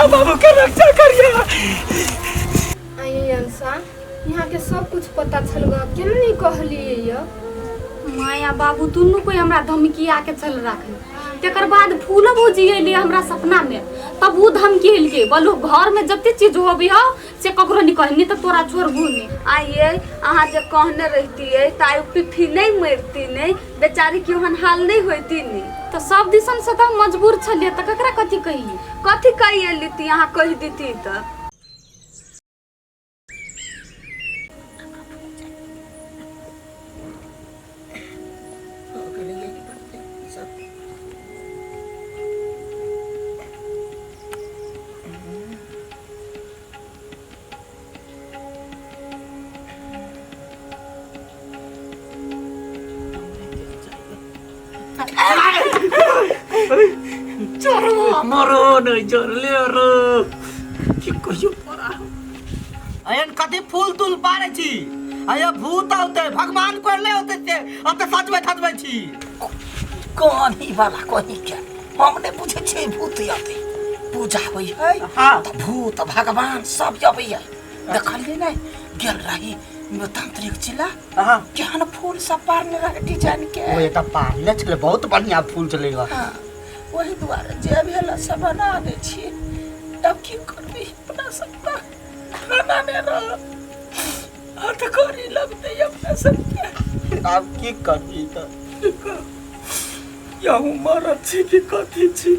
माया बाबू के रक्षा करिए। आइए अंशा, यहाँ के सब कुछ पता चल गया, केना नहीं कहलिए ये? माया बाबू दुनू कोई हमरा धमकी आके चल रखे, तेकर बाद फूलो भौजी अयली हमरा सपना में, तब उ धमकी एलके, बोलो घर में जते चीज होबी हो से ककरो नहीं कहनी तो तोरा छोड़बू नहीं। आइए अहाँ जे कहने रहतियै त आइ पिफी नहीं मरती नहीं, बेचारी के ओहन हाल नहीं होती नहीं। तो सब दिसन से तो मजबूर छलिए, त ककरा कथी कहिए? कथी कहिए लीती, अहाँ कहि दीती त। चोरवा मरो नहीं चोरले रो की कहियो परा। अयन कथी फूल तूल पारे छी? अय भूत औते भगवान करले औते से अते सजबै धजबै छी। कहानी वाला कही के हम नहीं बुझे छी भूत आते पूजा होई है। हाँ। त भूत भगवान सब अबै है। देखलिए नहीं गेल रही तांत्रिक चिला। हाँ। केहन फूल सब पारने रहे डिजाइन के। ओ एकटा पारने छलै, बहुत बढ़िया फूल छलै। हाँ, वही दुआरे जे भेल से बना दै छी। तब की करबै अपना सबके खाना नहि रह हथकड़ी लगतै अपना सबके। आब की करबी त या मरत छी कि कथी छी?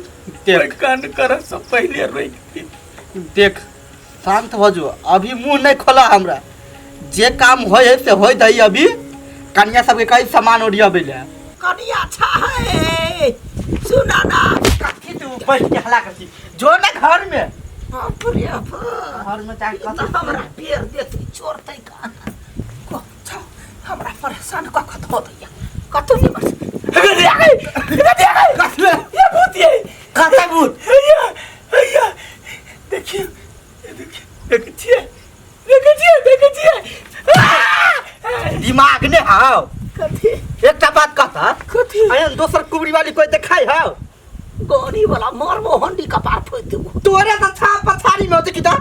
देख। कान करऽ से पहिले रोकि दी। देख शांत हो जो, अभी मुंह नहीं खोला हमरा, जे काम होय है से होय दही। अभी कन्या सबके कई सामान ओरियाबै ले। कनिया अच्छा है सुना ना। कथी तू बैठ के हल्ला कर छी? जो ना घर में। बाप रे बाप। घर में जाके ई तऽ कथी हमरा पेड़ देतै चोरतै कहाँ? को छौ हमरा परेशान कऽ कऽ धऽ दैया, कतौ नहि बस। ये भूत, ये कतै भूत? हैया हैया देखियौ देखियौ, देखै छियै देखै छियै देखै छियै। दिमाग ने हाव। कथी? एकटा बात कहता। कथी? अयन दोसर कुबरी वाली कोई देखाई हाव? गौरी वाला मरबो हंडी कपार फोड़ि देबो। तोरे तऽ छाप पछाड़ी में होते की तऽ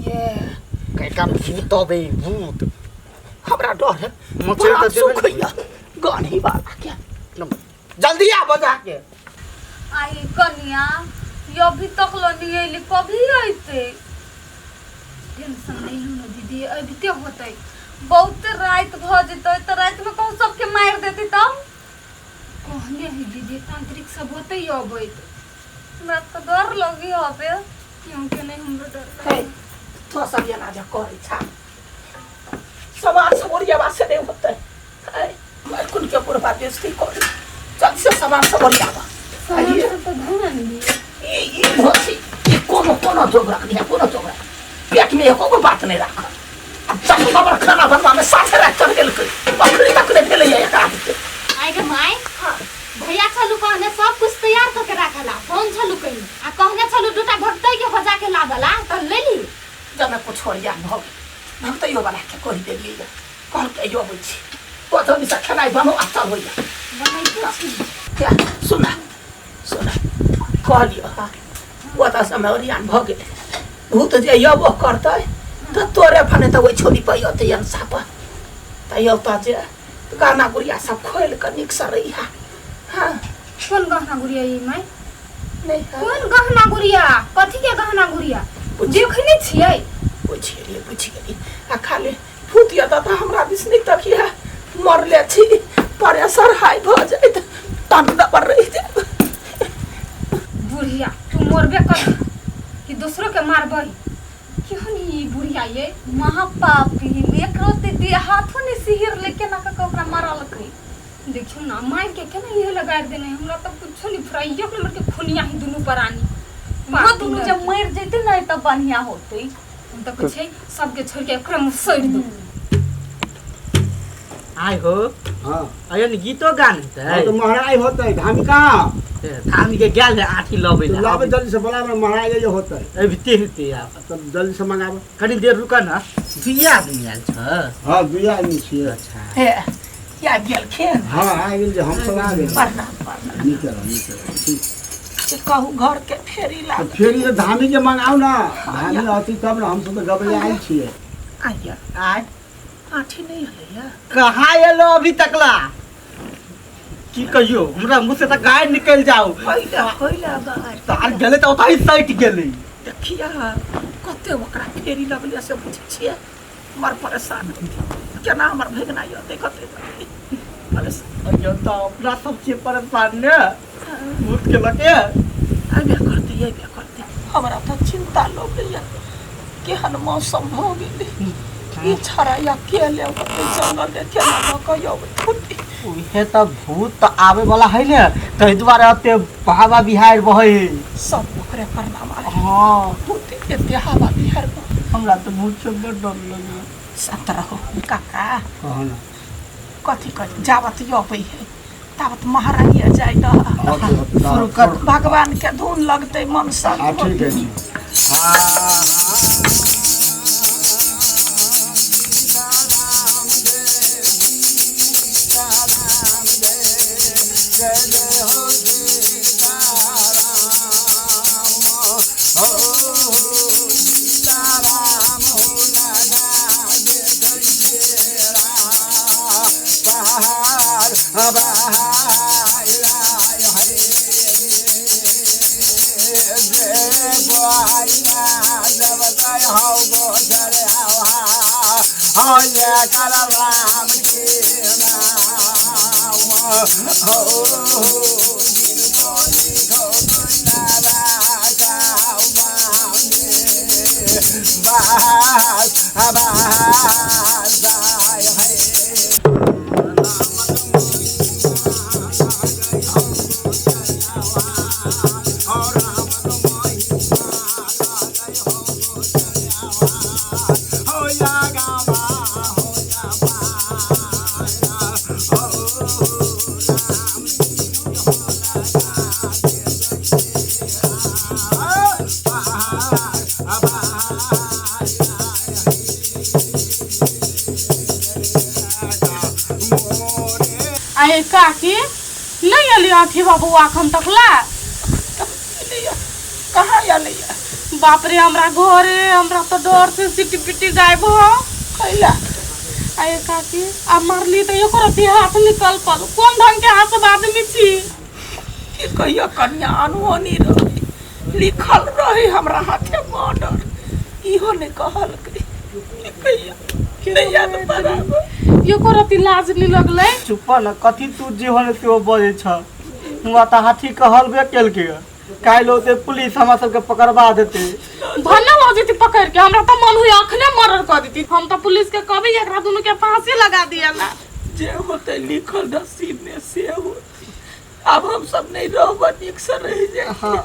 ये कैका भूत अबे भूत। हमरा डर है। मछली बड़ा तऽ देबे सुख होइया गौरी वाला के। जल्दी आ बजा के। आई कनिया ये अभी तक लनी अइली, कभी अइते? टेंशन नहीं लू ना दीदी, अबिते होतै। बहुत रात भ जेतै त रात में कहूँ सबके मारि देती तब? कहने है दीदी तांत्रिक सब होतै अबैत। हमरा त डर लगी हबे। क्यों के नहीं हमरो डर हे तो सब एना जे करै छा सामान सब ओरियाबा से नहीं होतै। हे कुन के बुढ़बा बेइज्जती करी, जल्दी से सामान सब ओरियाबा। सामान सब तऽ धन आनलियै। ई ई धोती ई कोनो कोनो जोग रखनी है, कोनो जोग रख पेट में एको गो बात नहीं राख। अब जब हमर खाना बनवा में साथे रात चढ़ गेल बकरी तक नहीं भेलै एकरा के। आइ गे my, भैया छलू कहने सब कुछ तैयार कऽ के राखला, फोन छलू कहीं आ कहने छलू दूटा भगतै के बजा के लाबला तऽ लेली। जब कुछ ओरिया भऽ गेल भगतैयो वाला के कहि देलियै, कहलकै अबै छी कतौ से खेनाइ बनो आ चल होइया। बनैते छी। क्या सुना सुना कहलियौ हँ ओतऽ समय ओरियान भऽ गेलै। भूत जे अयबो करतै तऽ तोरे भने तऽ ओहि छोरी पर अयतै अंसा पर, तऽ अयतऽ जे गहना गुड़िया सब खोलि कऽ नीकसँ रहिहा। हाँ। कोन गहना गुड़िया ई माय? नहि हाँ। कोन गहना गुड़िया? कथी के गहना गुड़िया? देखै नहि छियै? बुझि गेलियै बुझि गेलियै। आ खाली भूत यऽ तऽ हमरा दिस नहि तकिया, मरले छी प्रेशर हाई भऽ जाइत तन दबर रहि जायब। बुढ़िया तू मरबे कर कि दोसरो के मारबै? केहन ई बुढ़िया ये? महापापी एक रोटी दे हाथो नहीं सिहिर ले केना कऽ के ओकरा मारलकै। देखियौ ना मारि के केना इहे लगा देने, हमरा तऽ कुछो नहीं फुराई, एक नंबर के खुनिया ही दुनू प्राणी। वो दुनू जब मर जैते ना तब बढ़िया होते। हम तऽ कहै छै सबके छोड़ के एकरा मुँह सड़ि दू। आय हो। हाँ। अयन गीतो गान हेतै? हाँ, तो महाराज होतै धामी कहाँ? धामी के गेल है आठी लबै तो ला। लाबे जल्दी से बोलाबे, महाराज जे होतै। अबिते हेतै आब। तब जल्दी से मंगाबे। कनी देर रुक ना, दुइये आदमी आयल छ। हाँ दुइये आदमी छियै। अच्छा। हे या गेलखिन? हाँ आ गेल जे हम सब आ गेल। प्रणाम प्रणाम। नीक रह नीक रह। ठीक। से कहू घर के फेरी तऽ लाग। फेर ये धामी के मंगाउ ना, धामी अथी तब ने, हमसब तऽ गबे आयल छियै। आइया आय आठी नहीं हलैया। कहाँ एलो अभी तकला? की कहियो, हमरा मुँह से तऽ गाय निकलि जाओ। होइला होइला गाय तार गेलै तऽ ओतहि सटि गेलै। देखिया कते ओकरा फेरी लगलै से बुझै छियै, मर परेशान केना हमर भेगनाइ अतै कते परेशान। अइयो तऽ अपना सब छियै परेशान ने, भूत के लके अयबे करतै अयबे करतै। हमरा तऽ चिन्ता लगैया, केहन मौसम भऽ गेलै, ई छड़ा अकेले ओतै जंगल में केना लऽ कऽ अबतै। उहे तऽ भूत तऽ आबे वाला है ने, ताहि दुआरे एते हवा बिहाड़ि बहै है। सब ओकरे प्रणाम आय। हाँ भूत एते हवा बिहाड़ि बहै। हमरा तऽ भूत से बड़ डर लगैया। शांत रहो काका। कहू ने। कथी कथी जावत अबै है तावत महारानी जाय दह। शुरू कर। भगवान के धुन लगतै, मन शांत। हाँ ठीक है जी। आए काकी नहीं अली आठी बाबू अखन तक ला। कहाँ अलैया? बाप रे हमरा घरे हमरा तो डर से सिटी पिटी गायब हो। कैला? आए काकी आ मरली तो एको रत्ती हाथ निकल पल, कोन ढंग के हाथ सब आदमी छी। की कहिया कन्या अनहोनी रहे, लिखल रहे हमरा हाथे मर्डर, इहो नहीं कहलकै। की कहिया नहीं याद पड़ाब। एको रत्ती लाज नहीं लगलै। चुप न, कथी तू जे होने से बजै छ। हुआ तऽ हाथी कहलबे केलकै, काल्हि औते पुलिस हमरा सबके पकड़बा देतै। भन्ना लऽ जेती पकड़ के, हमरा तऽ मन हुए अखने मर्डर कर देती। हम तऽ पुलिस के कहबै एकरा दुनू के फांसी लगा दिया ना। जे होते लिखल नसीब में से होते, अब हम सब नहीं रहब, नीक से रह जाए। हाँ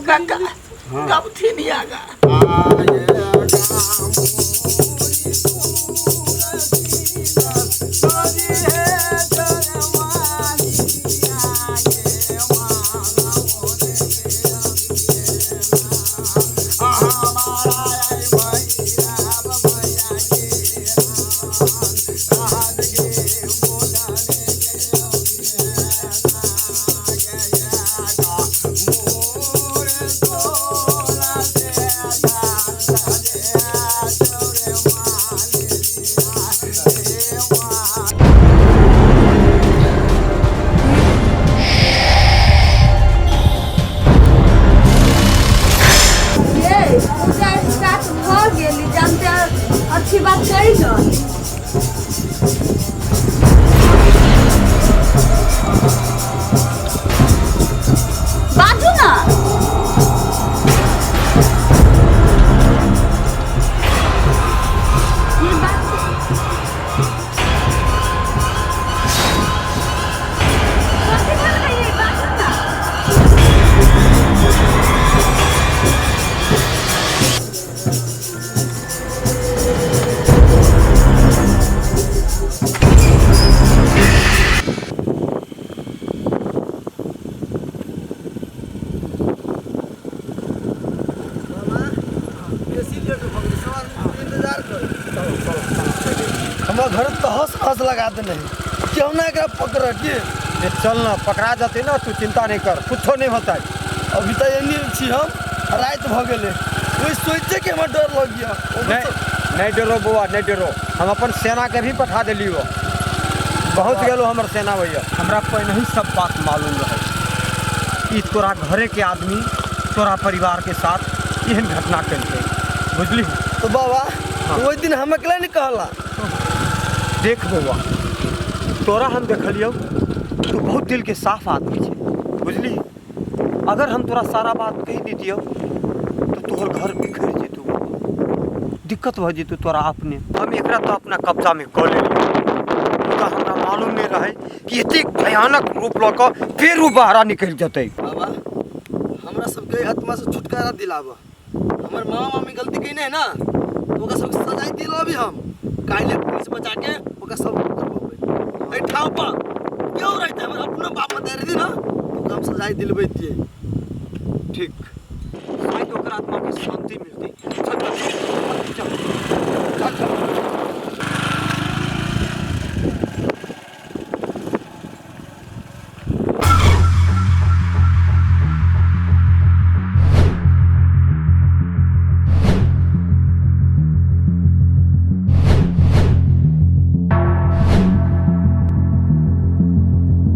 काका गबथिन आगा। ये पूजा स्टार्ट भ गेली, जानते अच्छी बात कही न। बाजू ना। ये बात कथी भेल गई? बाजू ना। हमरा घर तहस नहस लगा देने है, क्यों ना एकरा पकड़ के ए, चल ना पकड़ा जाते ना, तू चिंता नहीं कर, कुछो नहीं होता है। अभी तऽ एनी छी हम, राति भऽ गेलै, ओहि सोचे के हमरा डर लग गया। नहीं नहीं डरो बौआ, नहीं डरो, हम अपन सेना के भी पठा देलियो, पहुँच गेलो हमर सेना भैया। हमरा पहले ही सब बात मालूम रहे, ई तोरा घरे के आदमी तोरा परिवार के साथ एहन घटना केलकै, बुझली? तो बाबा ओहि दिन हम अकेला नहीं कहला। देख बौआ, तोरा हम देखलियौ, तू बहुत दिल के साफ आदमी छे, बुझली? अगर हम तोरा सारा बात कहि दितियौ तो तोहर घर बिखर जेतौ, दिक्कत भऽ जेतौ तोरा अपने। हम एकरा तो अपना कब्जा में कऽ लेलियौ, मुदा हमरा मालूम नहीं रहे कि एतेक भयानक रूप लऽ कऽ फेर ओ बहरा निकलि जेतै। बाबा हमरा सबके आत्मा से छुटकारा दिलाबऽ, हमर मामा मामी गलती कयने है ना, तो ओकरा सबके सजाय दिलाबी हम, काल्हि पुलिस बचा के ओकरा सब करबेबै। एहि ठाव पर क्यों रहते, हमर अपनो बाप दे रही ना, तो ओकरा हम सजाय दिलबैतियै। ठीक,